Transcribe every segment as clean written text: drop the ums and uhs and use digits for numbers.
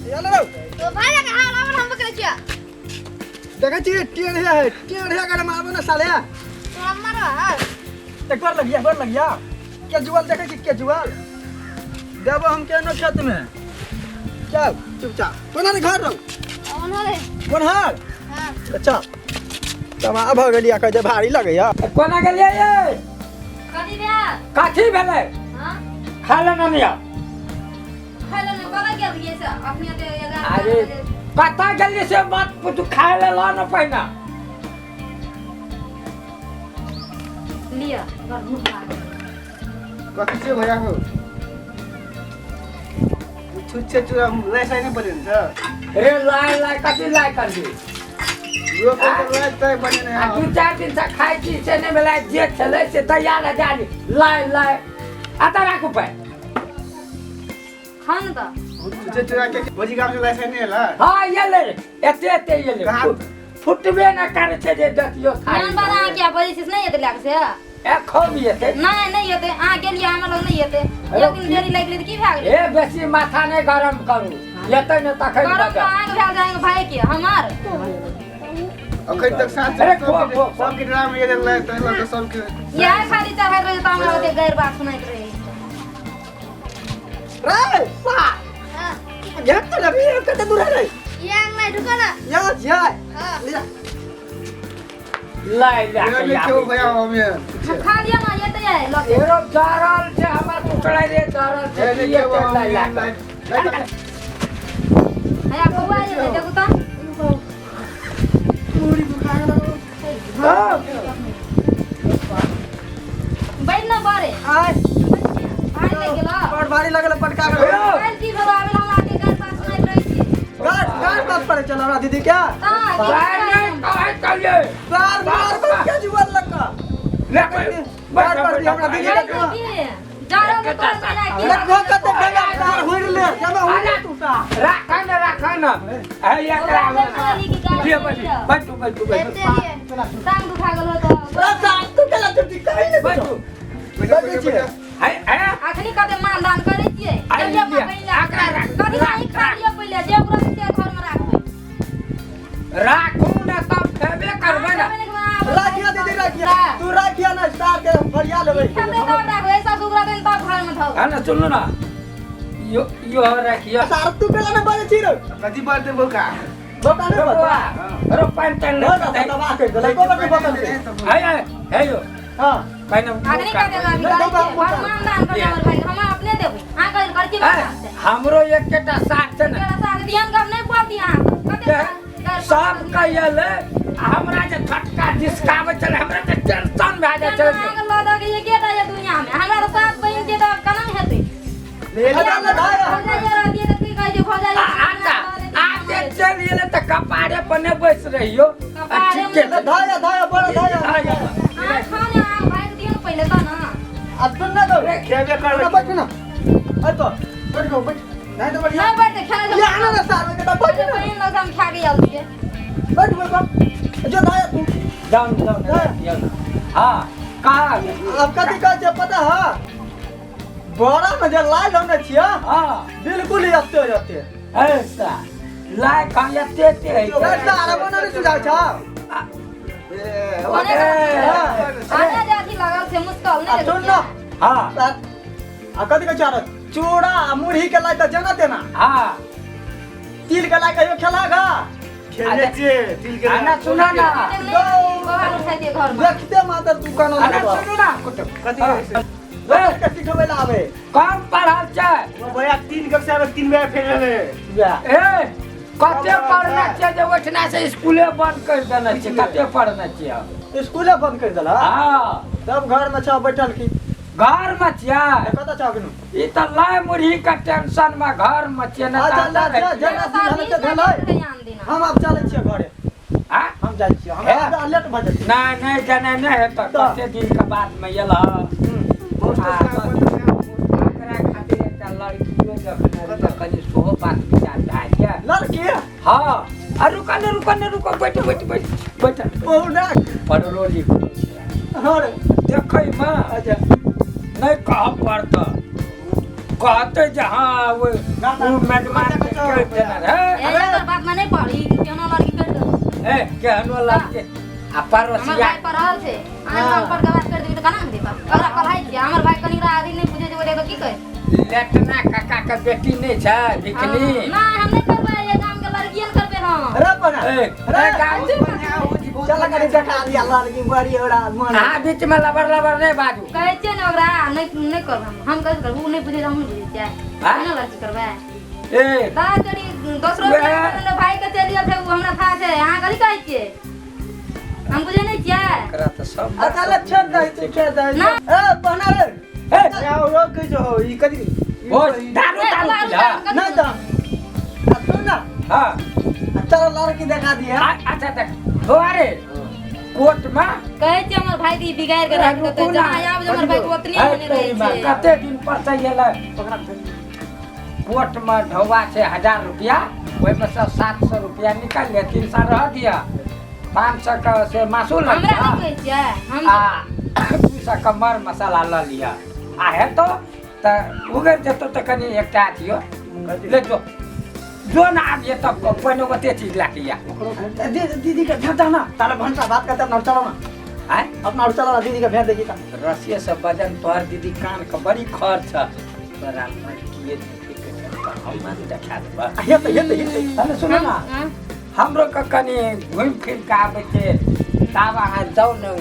ये ले तो भाई लगा हाल आवर हम पकड़े छिया देखै छी टेढ़े है टेढ़े अगर मारबो ना साले तोरा मारवा है एक बार लगिया बार लगिया केजुअल देखै छी केजुअल देबो हम केनो खेत में चल चुपचाप कोना रे घर रहू ओनहरे कोनहर हां अच्छा तब भऽ गेलियै कहै छै भारी लगैया कोना गेलियै ये कथी भेल कथी भेलै हां खाय लए नहि आब खाय लए कतऽ गेल रहियै से अपने ते 11 अरे कतऽ गेलियै से मत पूछू खाय लए लऽ ने पहिने लिअ बड़ भूख लागल कथी चाहिँ भइरहेको छुच्छे चुरा लाइ नै पऱ्यो नि त रे लाइ लाइ कथी लाइ करबी यो लाइ त बनेन आ दू चारि दिन से खाइ छी से नहि भेलै जे छलै से तैयार है जाली लाइ लाइ आता राखू पाइ खाउ ने तऽ छुच्छे चुरा के भोजी गाम से लाइ नै होला हाँ एलै एते एते एलै कहाँ? फुटबे नहि करै छै जे देखियौ थारी नान बाला अहाँ किया बजै छी से नहि एतै लए कऽ से एखन एतै नहि नहि एतै अहाँ गेलियै हमरा लग नहि एतै एक दिन देरी लागि गेलै तऽ की भए गेलै ए बेसी माथा नहि गरम करू एतै ने तखन गरम तऽ बजब अहाँके भेल जाएंगे भाई के हमर अखन तक साँझ अरे खो, खो, खो। सबके ड्राम ये लाइ त लग सबके इएह खाली चढ़ैत रहै तऽ हमरा ओते गैर बात सुनैत रहै रे सा घेट तो लगी कते दूर है रे ये अंगना ढुको ना या जा हाँ। ले जा लाइ लए ये के के आबै भैया हमे खा लिअ ना ये तऽ ये लऽ के एरो जरल छै हमर टुकड़ा रे जरल छै ये की के एतै लाइ लए कऽ? लाइ हैया बौआ ये देखू तऽ पूरी बुखार लगो हाँ। बैठ ना बारे आय भाई ले गेलो बड़ भारी लगल पटका के यौ, काल्हि की भेलो आबे हमरा के गैर बात सुनैत रहै छी गाड़ गाड़ बात पड़े चल हमरा दीदी क्या तऽ लाइ नहि कहै छलियै। बार बार बार के जीवन लगा ले बैठ, बार बार भी हमरा दीदी जाय के की जारो के तोरा मिला की लगो कते गंगा तार हुइर ले जमा हुइर तू सा राखऽ ने राखऽ ने हे एकरा लिअ बैठू बैठू बैठू बैठू टांग दुखा गेल हो तऽ रे साल तू केला चुटी कहीं ने बैठू बैठू छियै हे हे अखनी कते मान दान करै छियै आइ जब लिअ, बहिन लए एकरा राख, कथी राख, नहीं खा लिअ पहिले जे ओकरा से घर में राखबै राखू ने तब खेबे करबै ने राखिया दीदी राखिया तू राखिया ना सार के फरिया लेबै खेबै तब राखबै ऐसा सुगरा दिन तब घर में धौ है ना सुनू ना यो यो राखियो सार तू केला ने बजे छी रे कथी बात बोका बता ने बता अरे पानि तानि हो नहि ना पतै। तबाह कर देलै को बटे बतल के है है है यो हां पानि अखनी कते गाड़ी नहीं, करै छियै घर मान दान करै हमर भाई हम अपने देबै अहाँ कथी करै छियै है, हमरो एकटा साथ छै ने केरा साग दियन के हम नहि बोल दिया अहाँ कते सब कहियले आ हमरा जे झटका झिसकाबै छलै हमरा तऽ टेंशन भए जाइ छलै अहाँके लऽ दऽ के एकेटा ये दुनिया में हमरा तऽ सात बहिन के तऽ केना हेतै ले ले अच्छा, ले, भौजाइ रहतियै तऽ की कहै छै भौजाइ आ आटा आ जे चलि एलै तऽ कपारे पर नहि बैस रहियो आ कपारे ठीके ले धाया धाया बड़ा धाया अहाँ खाउ ने अहाँ भागि दियौ ने पहिले तऽ ने अब सुन ना तो खेबे कर ना बैठ ना अरे तो बैठ गो बैठ नहीं तो बढ़िया नहि बैठ खाना ये आना ना सार में के बैठ ना बहिन लग हम खा के आयल छियै बैठ बैठ जो धाया तू जाउ जाउ ने हाँ कहा अब कथी कहै छै पता है बड़ा में जे लाइ लौने छियै हाँ बिल्कुल ही एते एते ऐसा लाइ कहाँ एते एते है रे सारा बना ने सुझाव छ ओने आने जे अथी लगल छै मुश्किल आ नहि सुन ना हाँ आ कथी कहै छै चूड़ा आ मुरही के लाइ तऽ जेना तेना हाँ तिल के लाइ कहियो खेला गा खेले छियै तिल के आना सुना ना घर में देखते मातर तू काना आना सुनू ना कुटुम कथी कहै छै? के सिखबै ला आबै कम पढ़ल छै भैया तीन कक्षा में तीन बेर फेल रहले ए कते पढ़ने छियै जे ओहिठिना से स्कूले बंद कर देने छियै कते पढ़ने छियै स्कूले बंद कर देला हाँ तब घर में छह बैठल की घर में छियै कतऽ छह अखनु ई तऽ लाइ मुरही के टेंशन में घर में छियै ने अच्छा, ला, जा, जा। हम आब चलै छियै घरे हाँ? हम जाइ छियै हमरा लेट भऽ जेतै नहि नहि जेनाइ नहि हेतऽ कते दिन के बाद में एलह एकरा खातिर एकटा लड़कियो देखने रहियै कनि सेहो बात विचार भए जाय लड़की हाँ आ रुक ने रुक ने रुक बैठ बैठ बैठ बैठ पौना पढ़लो लिखलो छै हाँ रे देखैमे अच्छा नहि कहऽ पड़तऽ कहतै जे हाँ ओ ओ मेजबान कर देना रे। ए एकर बात में नहीं पड़ी केहनो लड़की कर दो। ए केहनो लड़की आ हमर पड़ोसिया भाई पढ़ल छै अहाँ हम पर के बात कर देबी त केना हेतै बाप ओकरा पढ़ाइ छियै हमर भाई कनी आदमी नहीं बुझै छै ओकरा तऽ की कहै। लेटना काका के बेटी नहीं छै भिखनी। ना हम नहीं करबै ये गाम के लड़कियन करबै हम। अरे पना ए अरे गाम चल कनी देखा दिया लड़की बड़ी ओरा मन। अहाँ बीच में लबर लबर नहीं बाजू। कहै छियै ने ओकरा नहीं नहीं करबै हम कहै करबै उ नहीं बुझै हम नहीं बुझै छियै केना लड़की करबै। ए ता चली दोसरो के भाई के चलि गेल छै उ हमरा था छै अहाँ कथी कहै छियै हम बुझै नहीं छियै। एकरा तऽ सब अच्छा ले छोड़ दे तू छोड़ दे। ए पना रे ए या रोक के जो ई कथी ओ दारू दारू पिला नहीं तो सुन ना। हां चलो लड़की देखा दिया। अच्छा देख अरे कोर्ट में कहै छियै हमर भाई दी बिगाड़ के राख देतै जहाँ आब हमर भाई के ओतने मने रहै छै। कते दिन पर से गेलै कोर्ट में ढौवा छै 1000 रुपया ओहिमे से 700 रुपया निकाल ले 300 रह दिया 500 के से मासूल हमरा नहीं कहै छियै हम आ 200 के मर मसाला ल लिया आ हेतो त उगर जेतो त कनी एकटा अथियो ले जो जो ना आब ये तब पहिने ओते चीज लाके या दीदी के भेज ना तारा भंसा बात करते अपना चलो ना आय अपना और चलो ना दीदी के भेज देगी ता रसिया सब वजन तोहर दीदी कान के बड़ी खर्च तोरा लड़की हम मन देखा देबा। हे त हे त हे अरे सुन ना हमरो के कनी घुमि फिर के आबै छै तब अहाँ जाउ ने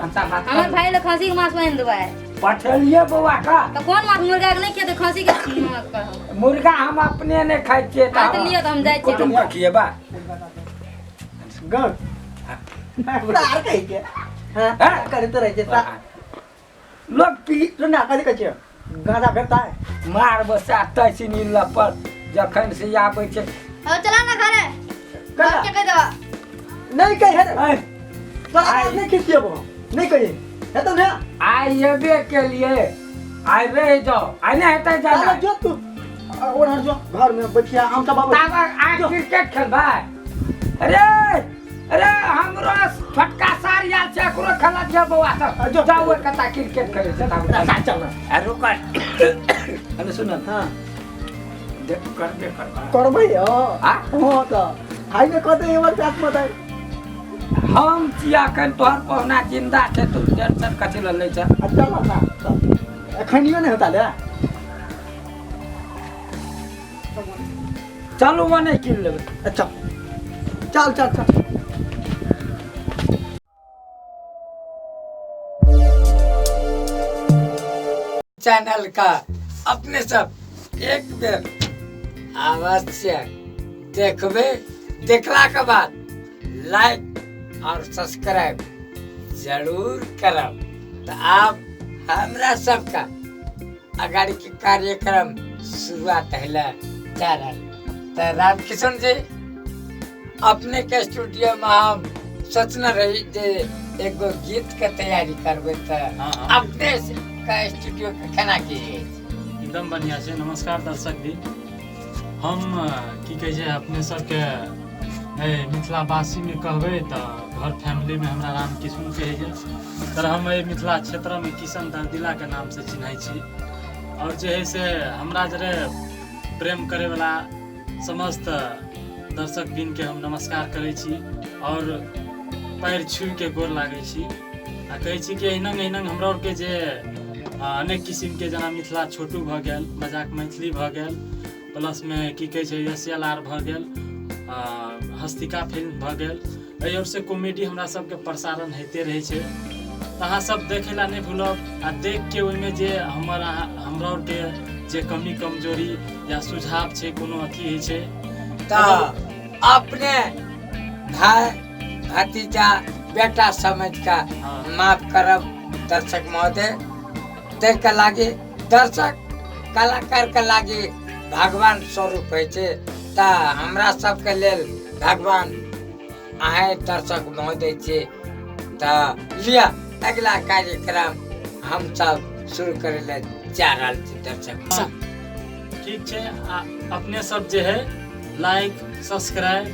भंसा भात हमर भाई ले खसी के मांस बना देबै पठेलिए बौआ का त कोन मांस मुर्गा के नहीं खेतै खसी के कहब मुर्गा हम अपने नहीं खाइ छियै त लिअ त हम जाइ छियै कुटुम के खिएबा गण तार कहै के हां करते रहै छै ता लोग पी सुन ना कथी कहै छियै गांजा भेटता है मार बसा तैसिनी लपर जखन से आबै छै। ओ चला ना घरे बाप के कह देबा नहीं कहि रे तोरा नहीं खिसिएबो नहीं कहि हेतौ ने आइ एबे के लिए आइ रह जाओ आइ नहीं हेतै जाना जो तू ओनहर जो घर में बैठिया हम सब आबै तब आइ क्रिकेट खेलबै। अरे अरे हमरो छोटका सार आयल छै एकरो खेला दिया बौआ सब जाउ ओहि कता क्रिकेट खेलै छै चल आ रुक अरे सुन। हां देख करबे करबा करबै हो हां हो त हाइवे कतै एमर साथ मत हम छिया अखन तोहर पहुना जिंदा छै तू टेंशन कथी ल लै छ। चल ना अखनियो नहीं होता ले चलू मने किन लेबै। अच्छा चल चल चल चैनल का अपने सब एक बेर अवश्य देखबे देखला के बाद लाइक और सब्सक्राइब जरूर करब तो आप हमरा सबका अगाड़ी के कार्यक्रम शुरुआत है जा रहा। तो रामकिशन जी अपने के स्टूडियो में हम सोचने रही जे एगो गीत के तैयारी करबै तो अपने का स्टूडियो के केना की एकदम बढ़िया छै। नमस्कार दर्शक भी हम की कहै छै अपने सबके मिथिलावासी में कहबै तऽ घर फैमिली में हमरा रामकिशन कहैए तर हम एहि मिथिला क्षेत्रमे किशन दर्दिला के नाम से चिन्है छी और जे है से हमरा जरे प्रेम करैवला समस्त दर्शक बिन के हम नमस्कार करै छी और पैर छू के गोर लागै छी आ कहै छी कि एहिना एहिना हमरा आरके जे अनेक किसिमके जेना मिथिला छोटू भऽ गेल मजाक मैथिली भऽ गेल प्लसमे की कहै छै एस एल आर भऽ गेल हस्तिका फिल्म भऽ गेल एहि ओरसँ कॉमेडी हमरा सबके प्रसारण होइते रहै छै। तऽ अहाँ सब देखै ला नहि भूलब आ देख के ओहिमे जे हमर हमरा आरके जे कमी कमजोरी या सुझाव छै कोनो अथी होइ छै तऽ अपने भाई भतीजा बेटा समझ के माफ करब दर्शक महोदय। ताहिके लागि दर्शक कलाकार के लागि भगवान स्वरूप होइ छै तऽ हमरा सबके लेल भगवान अहें दर्शक महोदय छी। तऽ लिअ अगिला कार्यक्रम हम सब शुरू करै लए जा रहल छी दर्शक। ठीक छै आ अपने सब जे है लाइक सब्सक्राइब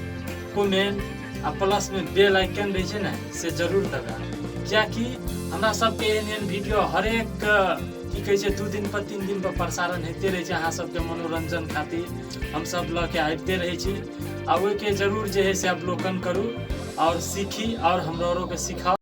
कमेंट आ प्लस में बेल आइकन रहै छै ने से जरूर दबाएब कियाकि हमरा सबके एहन एहन वीडियो हरेक की कहै छै 2 दिन पर 3 दिन पर प्रसारण होइते रहै छै। अहाँ सबके मनोरंजन खातिर हमसब लऽ के आबिते रहै छी। आ ओहिके जरूर जे है से अवलोकन करू और सीखी और हमरो के सिखाउ।